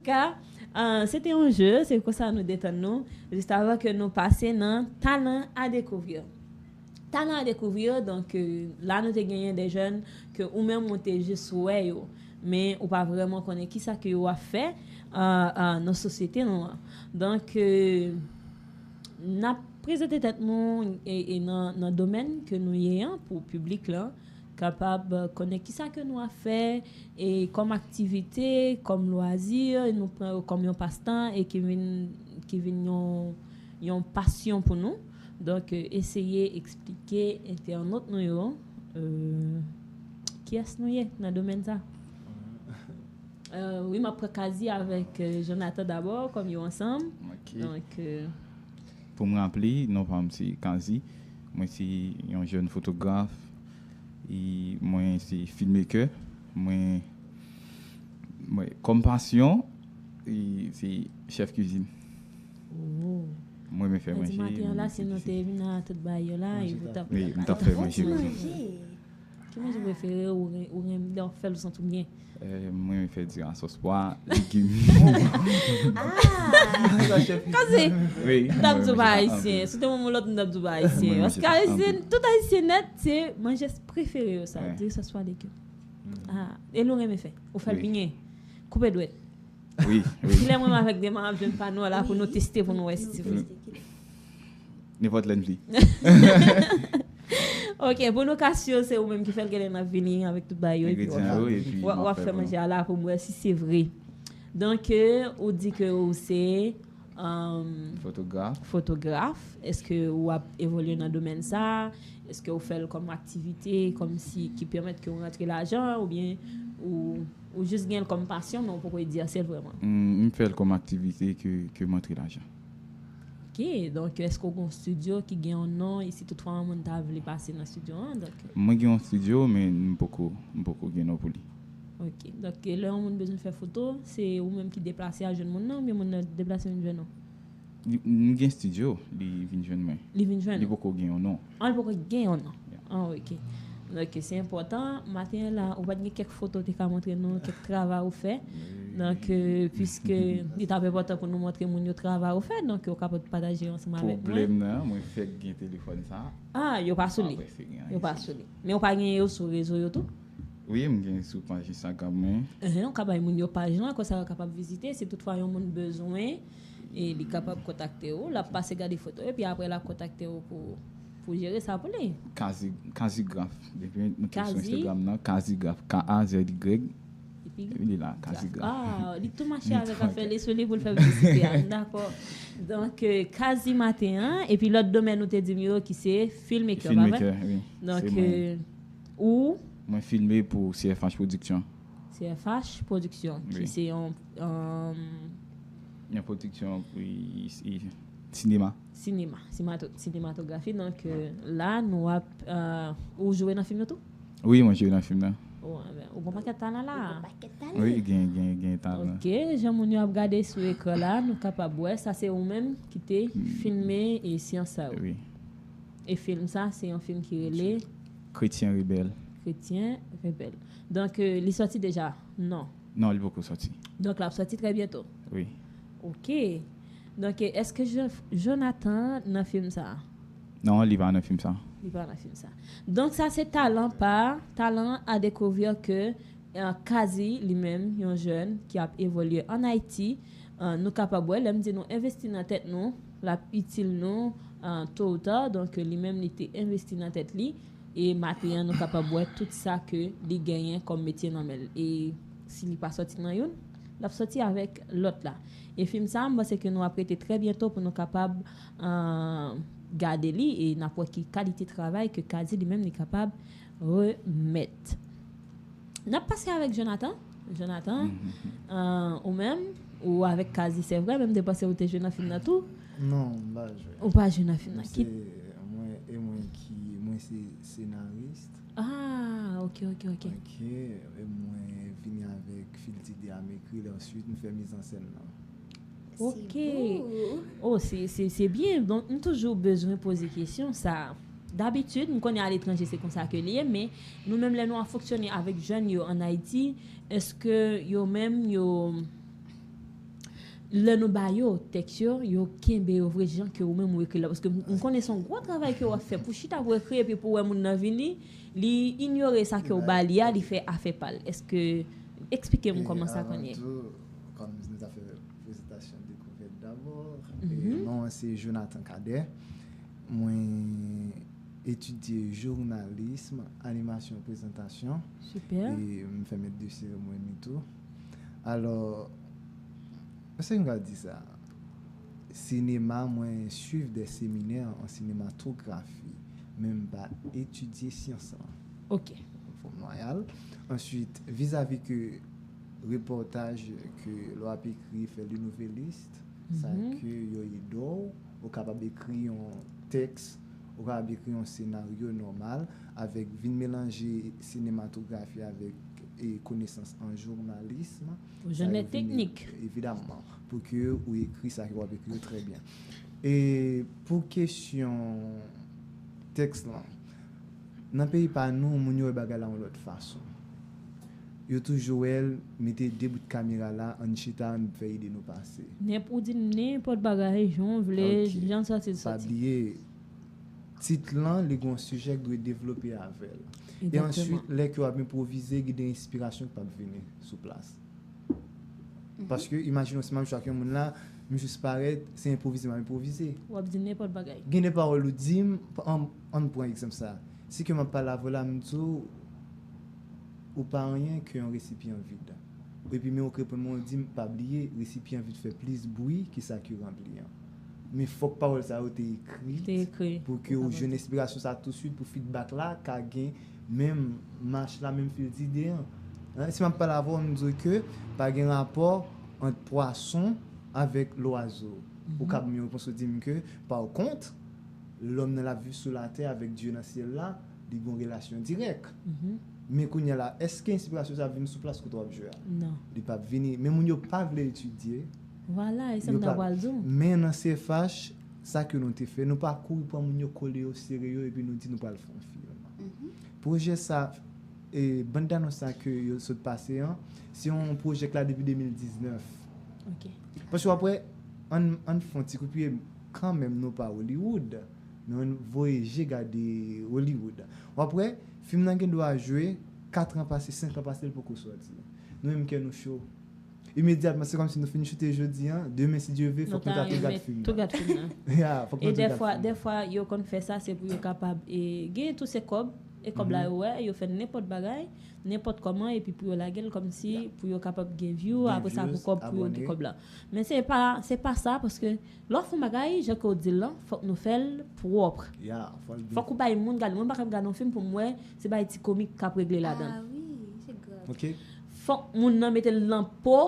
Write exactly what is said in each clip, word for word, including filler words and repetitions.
Ka, euh, se te yon je, se konsa nou detann nou, jis avan ke nou pase nan talan a dekouvri. Talan a dekouvri, donk, euh, la nou te genyen de jèn ke ou menm ou te jis wè yo, men ou pa vrèman konnen kisa ke yo ap fè, euh, euh, nan sosyete nou an. Donk, euh, n ap prezante tèt nou e, e nan, nan domèn ke nou ye an pou piblik lan kapab, euh, konnen kisa ke nou ap fè e kòm aktivite, kòm lwazi, nou pran yo kòm yon pastan e ki vin, ki vin yon, yon pasyon pou nou. Donk, euh, eseye eksplike entènot nou yo, euh, kiyès nou ye nan domèn sa. Euh, wi, m ap pran Kazi avèk, euh, Jonathan dabò, kòm yo ansanm. Ok. Donk, euh, Pou m raple, non pa m se Kazi. Mwen se yon jèn fotograf. E mwen se filmmaker. Mwen, mwen, kòm pasyon, e se chèf kizin. Oh. Mwen renmen fè manje, maten an la, si nou te vin a tout bagay yo la, e pou t ap, wi, m t ap fè manje pou nou. Ki manje prefere ou, ou renmen lè w fè l ou santi w byen? Eh, mwen renmen fè diri a sòs pwa, legim. Koze. Wi, m t ap di w pa ayisyen. Si w te mwen lòt, m t ap di w pa ayisyen. Paske ayisyen, tout ayisyen nèt, se manje prefere yo sa, diri sòs pwa, legim. Ah, e lè w renmen fè? Ou fè l byen. Koupe dwèt. Wi, wi. Kilè mwen avèk Dema ap jwenn pano la pou nou teste, pou nou wè si se vre. Nenpòt lè n vle. Ok, pou nou ka si se ou menm ki fè l, genlè n ap vini avèk tout bagay yo, epi w ap fè manje a la pou m wè si se vre. Donk, euh, ou di ke ou se, euh, fotograf. Fotograf. Èske ou ap evolye nan domèn sa? Èske ou fè l kòm aktivite, kòmsi ki pèmèt ke ou rantre lajan, oubyen ou, ou jis gen l kòm pasyon, men ou poko egzèse l vrèman? Mm, m fè l kòm aktivite ke, ke m antre lajan. Ok, donk, èske w gen yon estidyo ki gen yon non, e si toutfwa yon moun ta vle pase nan estidyo an, donk? Mwen gen yon estidyo, men m poko, m poko gen non pou li. Ok, donk, lè yon moun bezwen fè foto, se ou menm ki deplase al jwenn moun nan, oubyen moun nan deplase vin jwenn ou? Li, m gen estidyo, li vin jwenn mwen. Li vin jwenn ou? Li poko gen yon non. Ah, li poko gen yon non. Ah, ok. Donk, se enpòtan. Maten an la, ou pa t gen kèk foto ou te ka montre nou, kèk travay ou fè? Donk, euh, piske li t ap enpòtan pou nou montre moun yo travay ou fè, donk ou kapab pataje yo ansanm avèk mwen. Pwoblèm nan, mwen fèk gen telefòn sa. Ah, yo pa sou li. Yo pa sou li. Men ou pa gen yo sou rezo yo tou? Wi, m gen sou paj Instagram mwen. Enhen, ou ka bay moun yo paj lan, konsa yo kapab vizite. Si toutfwa yon moun bezwen, e li kapab kontakte ou, l ap pase gade foto, epi apre l ap kontakte ou pou, pou jere sa pou li. Kazi, Kazigraf. Depi nou te sou Instagram nan, Kazigraf, K A Z Y. Epi li la, Kazigraf. Ah, li tou mache avèk afè li sou li pou l fè piblisite a. Dakò. Donk, euh, Kazi maten an, epi lòt domèn ou te di m yo ki se filmmaker, pa vre? Filmmaker, wi. Donk, euh, ou? Mwen filme pou C F H Production. C F H Production, ki se yon, euh, yon pwodiksyon, wi, sinema. Sinema, simato-, sinematografi. Donk, euh, la, nou ap, euh, ou jwe nan fim yo tou? Wi, mwen jwe nan fim nan. Oh, enben, ou gon pakèt talan la. Ou gon pakèt talan. Wi, gen, gen, gen talan. Ok, jan moun yo ap gade sou ekran la, nou kapab wè, sa se ou menm ki te filme e syans sa yo. Wi. E fim sa, se yon fim ki rele Kretyen Rebèl. Kretyen Rebèl. Donk, euh, li sòti deja? Non. Non, li poko sòti. Donk, l ap sòti trè byento? Wi. Ok. Donk, èske Jo-, Jonathan nan fim sa a? Non, li pa nan fim sa. Li pa nan fim sa. Donk, sa se talan pa, talan a dekouvri ke, euh, Kazi, li menm, yon jèn ki ap evolye ann Ayiti, euh, nou kapab wè, lè m di nou envesti nan tèt nou, l ap itil nou, euh, to ou ta. Donk, li menm, li te envesti nan tèt li. E maten an, nou kapab wè tout sa ke li genyen kòm metye nan men l. E si li pa sòti nan youn, l ap sòti avèk lòt la. E fim sa a, m panse ke nou ap rete trè byento pou nou kapab, euh, gade li e n ap wè ki kalite travay ke Kazi li menm li kapab remèt. N ap pase avèk Jonathan. Jonathan, euh, ou menm, ou avèk Kazi, se vre, men m te panse ou te jwe nan fim nan tou. Non, m pa jwe. Ou pa jwe nan fim nan. Mwen se, mwen, e mwen ki, mwen se senaris. Ah, ok, ok, ok. Ok, e mwen vini avèk fil ide a, m ekri l, answit m fè mizansèn nan. Ok. Oh, se, se, se byen. Donk, m toujou bezwen poze kesyon sa. Dabitid, m konnen aletranje se konsa ke li ye, men nou menm lè nou ap fonksyone avèk jèn yo ann Ayiti, èske yo menm yo, lè nou ba yo tèks yo, yo kenbe yo vre jan ke ou menm ou ekri la. Paske m konnen se yon gwo travay ke w ap fè pou chita pou ekri epi pou wè moun nan vini, li inyore sa ke w ba li a, li fè afè pa l. Èske, eksplike m kòman sa konn ye. Kòm nou ta fè prezantasyon dekouvèt dabò, non mwen se Jonathan Cadet. Mwen etidye jounalis, animasyon, prezantasyon. Super. E m fè mèt de seremoni tou. Alò, èske m ka di sa? Sinema, mwen swiv de seminè an sinematografi, men m pa etidye syans lan. Ok. Fòm lwayal. Answit, vizavi ke repòtaj ke lè w ap ekri, fè le nouvelliste, sa ke yo ede w, ou kapab ekri yon tèks, ou kapab ekri yon senaryo nòmal, avèk vin melanje sinematografi avèk e konesans an jounalism. Ou jwenn lè teknik. Evidaman, pou ke ou ekri sa ke w ap ekri yo trè byen. E pou kesyon tèks lan, nan peyi pa nou, moun yo wè bagay la yon lòt fason. Yo toujou wè l, mete de bout kamera la, ann chita, ann fè ide nou pase. Nenp, ou di nenpòt bagay, jan w vle, jan sòti l sòti. Pa bliye, tit lan, li gen yon sijè k dwe devlope avè l. E answit, lè ke w ap enpwovize, gen de enspirasyon k p ap vini sou plas. Paske, imajine w, si m ap jwe ak yon moun la, m jis parèt, se enpwovize m ap enpwovize. W ap di nenpòt bagay. Gen de pawòl ou di m, ann pran egzanp sa. Si ke m ap pale avè w la, m di w, ou pa anyen ke yon resipyan vid. Epi men ou k reponn mwen, ou di m, pa bliye, resipyan vid fè plis bwi ke sa ki ranpli an. Men fòk pawòl sa yo te ekri pou ke ou jwenn enspirasyon sa touswit pou feedback la ka gen menm mach la, menm fil dide an. Si m ap pale avè w, m di w ke pa gen rapò ant pwason avèk lwazo. Ou ka ban m yon repons, ou di m ke, pa kont, lòm nan l ap viv sou latè avèk Dye nan syèl la, li gen yon relasyon dirèk. Men kounye a la, èske enspirasyon sa ap vini sou plas kote w ap jwe a? Non. Li p ap vini. Men moun yo pa vle etidye. Vwala, e sa m ta pral di w. Men nan C F H, sa ke nou te fè, nou pa kouri pran moun yo, kole yo, sere yo, epi nou di nou pral fè yon fim. Pwojè sa, e, banndanons sa ke yo sot pase an, se yon pwojè k la depi de mil diznèf. Ok. Paske w ap wè, ann, ann fè yon ti kout pye, kanmenm nou pa Hollywood, men ann voye je gade Hollywood. W ap wè, fim nan gen dwa jwe kat an pase, senk an pase, l poko sòti. Nou menm kè nou cho. Imedyatman, se kòmsi nou fin choute jodi an, demen, si Dye vle, fòk nou ta tou gad fim nan. Tou gad fim nan. Ya, fòk nou tou gad fim nan. E dèfwa, dèfwa, yo konn fè sa, se pou yo kapab, e, gen tou se kòb, e kòb la yo wè, yo fè nenpòt bagay, nenpòt kòman, epi pou yo lage l kòmsi pou yo kapab gen view, apre sa pou kòb, pou yo gen kòb la. Men se pa, se pa sa, paske lè w ap fè yon bagay, jan ke w di l lan, fòk nou fè l pwòp. Fòk ou bay moun gade. Mwen m pa kab gade yon fim pou m wè se bay ti komik k ap regle ladan l. Ok. Fòk moun nan mete l nan po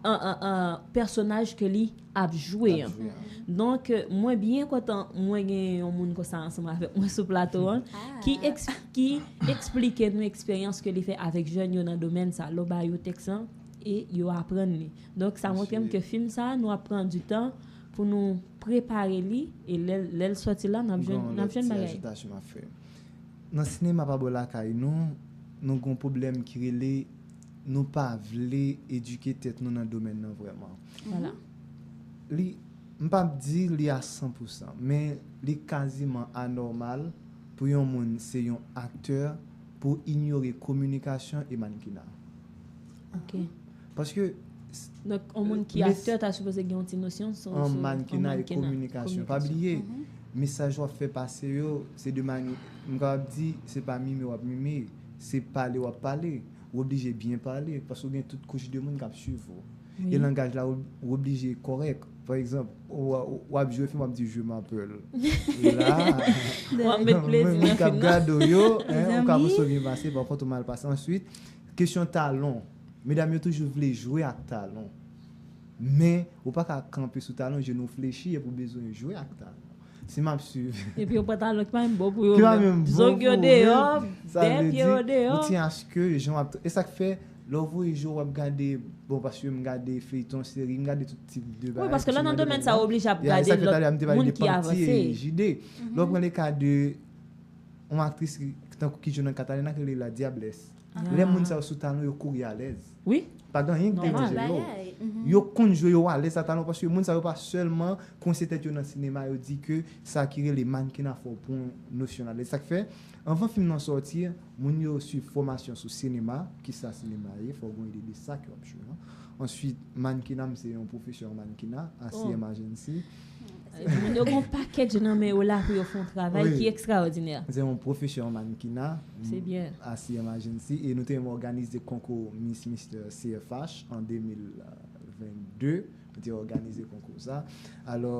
an, an, an pèsonaj ke li ap jwe an. Donk, mwen byen kontan mwen gen yon moun konsa ansanm avèk mwen sou plato an ki, ki eksplike nou eksperyans ke li fè avèk jèn yo nan domèn sa. Lè w ba yo tèks lan e yo aprann li. Donk, sa montre m ke fim sa, nou ap pran di tan pou nou prepare li, e lè, lè l sòti la, n ap jwenn, n ap jwenn bagay. Nan sinema pa bò lakay nou, nou gen yon pwoblèm ki rele nou pa vle edike tèt nou nan domèn nan vrèman. Vwala. Li, m p ap di li a san pou san, men li kaziman anòmal pou yon moun se yon aktè pou inyore kominikasyon e mannkina. Ok. Paske Donk, yon moun ki aktè ta sipoze gen yon ti nosyon sou, sou mannkina e kominikasyon. Pa bliye, mesaj w ap fè pase yo, se de mani, m kapab di, se pa mime w ap mime, se pale w ap pale. Ou oblije byen pale, paske w gen tout kouch de moun k ap swiv ou. E langaj la, ou, ou oblije kòrèk. Pa egzanp, w, w, w ap jwe fim, w ap di, "Je m'appelle." E la, w ap met plezi nan fim nan. Moun k ap gade w yo, ou ka panse w byen pase, pa kont ou mal pase. Answit, kesyon talon. Medam yo toujou vle jwe ak talon. Men, ou pa ka kanpe sou talon, jenou w flechi, epi w bezwen jwe ak talon. Si m ap swiv. Epi yo pran talon ki pa menm bon pou yo menm. Zong yo deyò, dèt yo deyò. Ou ti aske jan w ap. E sa k fè, lè w voye je w, w ap gade, bon, paske m gade feyton, seri, m gade tout tip de bagay. Wi, paske lè w nan domèn sa, w oblije ap gade lòt moun ki avanse. Jide. Lè w pran le ka de yon aktris ki, tankou ki jwe nan Catalina, ki rele La Diablesse. Lè moun sa yo sou talon, yo kouri alèz. Wi. Pa gen anyen ki deranje yo. Yo konn jwe, yo alèz a talan, paske moun sa yo pa sèlman kwense tèt yo nan sinema, yo di ke sa ki rele mannequinat fè w pran nosyon l. E sa k fè, anvan fim nan sòti, moun yo swiv fòmasyon sou sinema, kisa sinema ye, fò w gen yon ide de sa ke w ap jwe an. Answit, mannequinat, m se yon pwofesè an mannequinat, A C M Agency. Moun yo gen yon pakèt nan men yo la pou yo fè yon travay ki ekstraòdinè. Se yon pwofesè an mannequinat, Se byen. A C M Agency, e nou te menm òganize konkou Miss Mister C F H an de mil vennde. Nou te òganize konkou sa. Alò,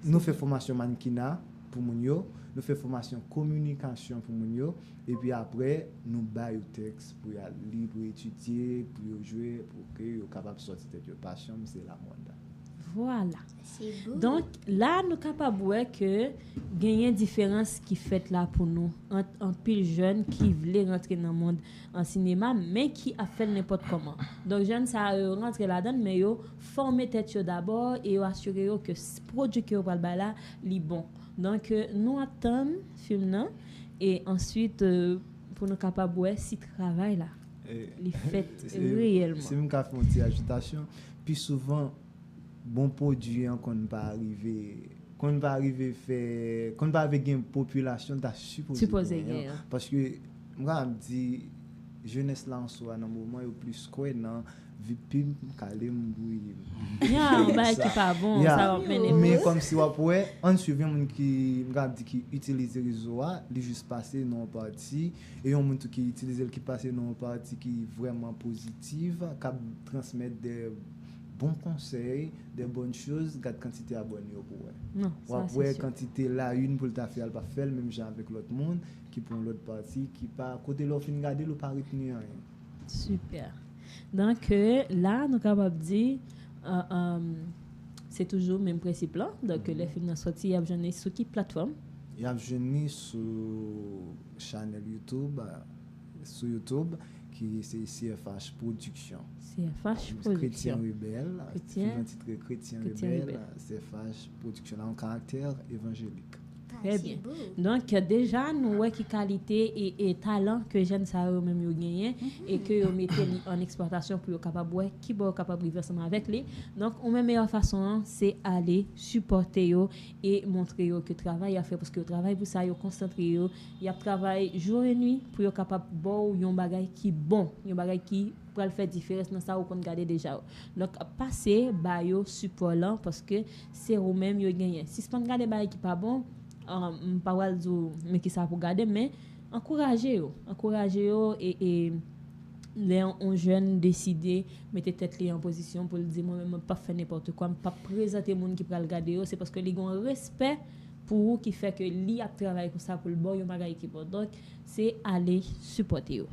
nou fè fòmasyon mannequinat pou moun yo, nou fè fòmasyon kominikasyon pou moun yo, epi apre, nou ba yo tèks pou y al li, pou yo etidye, pou yo jwe, pou ke yo kapab sòti tèt yo. Pasyon m se lamòd. Vwala. Se bou. Donk, la, nou kapab wè ke genyen diferans ki fèt la pou nou ant anpil jèn ki vle rantre nan mond an sinema, men ki ap fè l nenpòt kòman. Donk, jèn sa yo rantre ladan l, men yo fòme tèt yo dabò e yo asire yo ke s- pwodui ke yo pral bay la, li bon. Donk, euh, nou ap tann fim nan e answit, euh, pou nou kapab wè si travay la li fèt reyèlman. Si m ka fè yon ti ajitasyon, pi souvan, bon pwodui an konn pa rive, konn pa rive fè, konn pa rive gen popilasyon ta sipoze Sipoze genyen. Genyen. Paske, m ka ap di, jenès la an swa nan moman yo plis kwè nan vi pib, kale m, bouyi m. Ya, yon bagay ki pa bon, Ya. Sa w ap mennen Men pou kòm si w ap wè, ann swiv yon moun ki, m ka ap di ki itilize rezo a, li jis pase nan yon pati, e yon moun tou ki itilize l ki pase nan yon pati ki vrèman pozitif, k ap transmèt de bon konsèy, de bonn choz, gad kantite abòne yo pou wè. Non, W ap wè kantite la youn pou l ta fè a, l pa fè l menm jan avèk lòt moun ki pran lòt pati, ki pa, kote lè w fin gade l, ou pa retni anyen. Super. Donk, euh, la, nou kapab di, euh, euh, se toujou menm prensip la. Donk, lè fim nan sòti, y ap jwenn li sou ki platfòm? Y ap jwenn li sou chanèl YouTube, euh, sou YouTube, ki se C F H Production. C F H Kretyen Production. Rebèl, Kretyen- fim nan titre Kretyen Kretyen Rebèl, Rebèl. C F H Production, la, yon karaktè evanjelik. Trè byen. Donk, deja, nou wè ki kalite e, e talan ke jèn sa yo menm yo genyen e ke yo mete li an eksplwatasyon pou yo kapab wè ki bò yo kapab rive ansanm avèk li. Donk, yon nan meyè fason an, se ale sipòte yo e montre yo ke travay y ap fè, paske yo travay pou sa, yo konsantre yo, y ap travay jou e nwi pou yo kapab ba w yon bagay ki bon, yon bagay ki pral fè diferans nan sa ou konn gade deja yo. Donk, pase ba yo sipò lan, paske se ou menm yo genyen. Sispann gade bagay ki pa bon, ah, m pa pral di w men kisa pou gade, men ankouraje yo. Ankouraje yo e, e lè yon jèn deside mete tèt li an pozisyon pou l di, "Mwen menm, mwen p ap fè nenpòt kwa, m p ap prezante moun ki pral gade yo," se paske li gen yon respè pou ou ki fè ke li ap travay konsa pou l ba w yon bagay ki bon. Donk, se ale sipòte yo.